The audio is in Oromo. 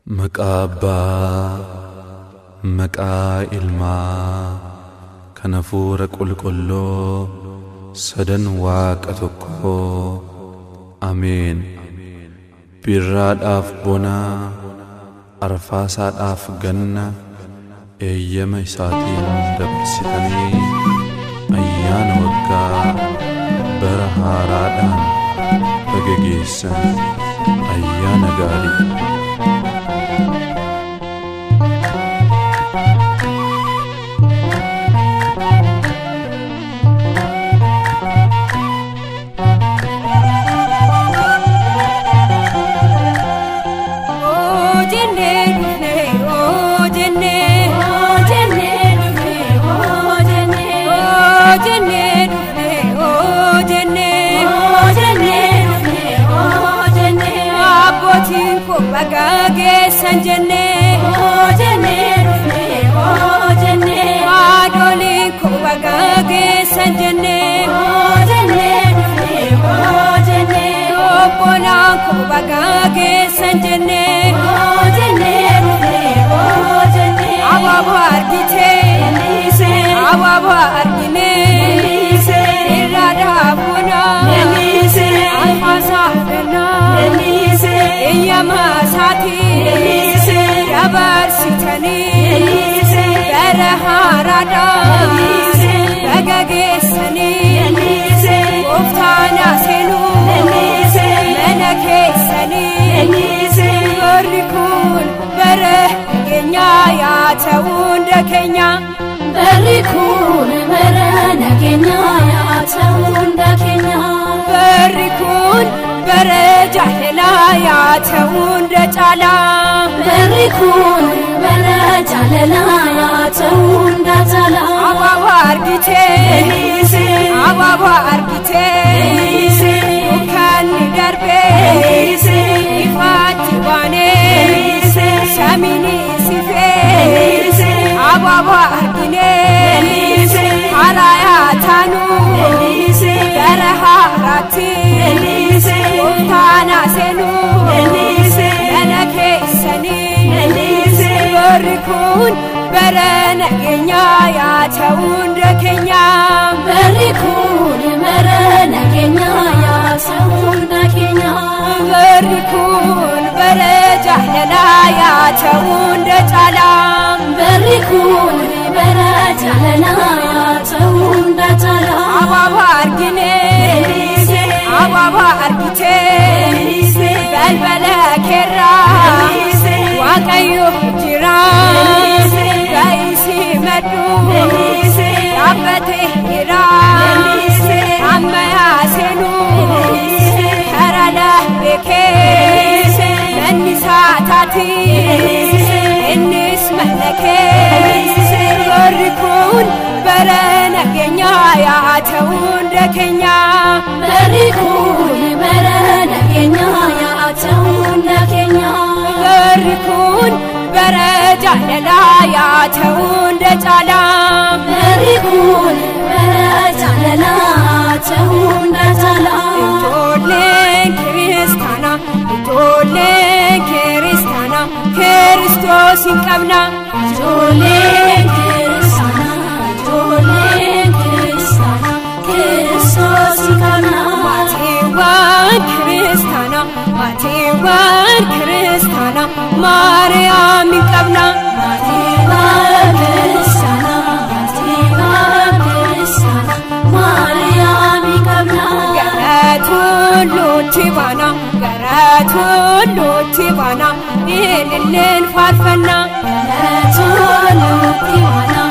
Maqaa Abbaa, maqaa Ilmaa, kan Hafuura Qulqulluu sadan Waaqa tokkoo. Ameen. Birraadhaaf bona, arfaasaadhaaf ganna, eeyyama isaatiin dabarsitanii ayyaana waggaa bara haaraadhaan baga geessan ayyaana gaarii. Baga geessan jennee haadholiin koo baga geessan jennee obbolaan koo baga geessan jennee abaaboo argitee abaaboo arginee irra dhaabuna alfaasaa fennaa eeyyama isaatiin dabarsitanii bara haaraadhaan baga geessanii gooftaan seenuu mana keessanii barri kun bara nageenyaa yaa ta'u hunda keenya. Barri kun bara nageenyaa yaa ta'u hunda keenya. Barri kun bara jaalalaa yaa ta'u hunda caalaa. Barri kun bara jaalalaa yaa ta'u hunda caalaa. Abaaboo argitee abaaboo argitee dukkanni darbee ifaatti baanee samiin sifee abaaboo arginee haaraa yaa taanu bara haaraatti gooftaan seenuu mana keessanii barri kun bara nageenyaa yaa ta'u hunda keenya. Barri kun bara nageenyaa yaa ta'u hunda keenya. Barri kun bara jaalalaa yaa ta'u hunda caalaa. Barri kun bara jaalalaa yaa ta'u hunda caalaa. Abaaboo arginee abaaboo argitee balbala keerraa Waaqayyo jira baay'isii maddu dhaabbatee jira amma yaa seenuu karaa beekee manni isaa taati innis mana kee barri kun bara nageenyaa yaa ta'u hunda keenya. Barri kun bara nageenyaa yaa ta'u hunda keenya. Barri kun bara jaalalaa yaa ta'u hunda caalaa. Barri kun bara jaalalaa yaa ta'u hunda caalaa. Ijoolleen kiristaanaa ijoolleen kiristaanaa Kiristoos hin qabna. Ijoolleen kiristaanaa ijoolleen kiristaanaa Kiristoos hin qabna. Maatiiwwan kiristaanaa maatiiwwan kiristaanaa Maariyaam hin qabna. Maatiiwwan kiristaanaa maatiiwwan kiristaanaa Maariyaam hin qabna. Gara tulluutti baana gara tulluutti baana ililleen faarfanna. Gara tulluutti baana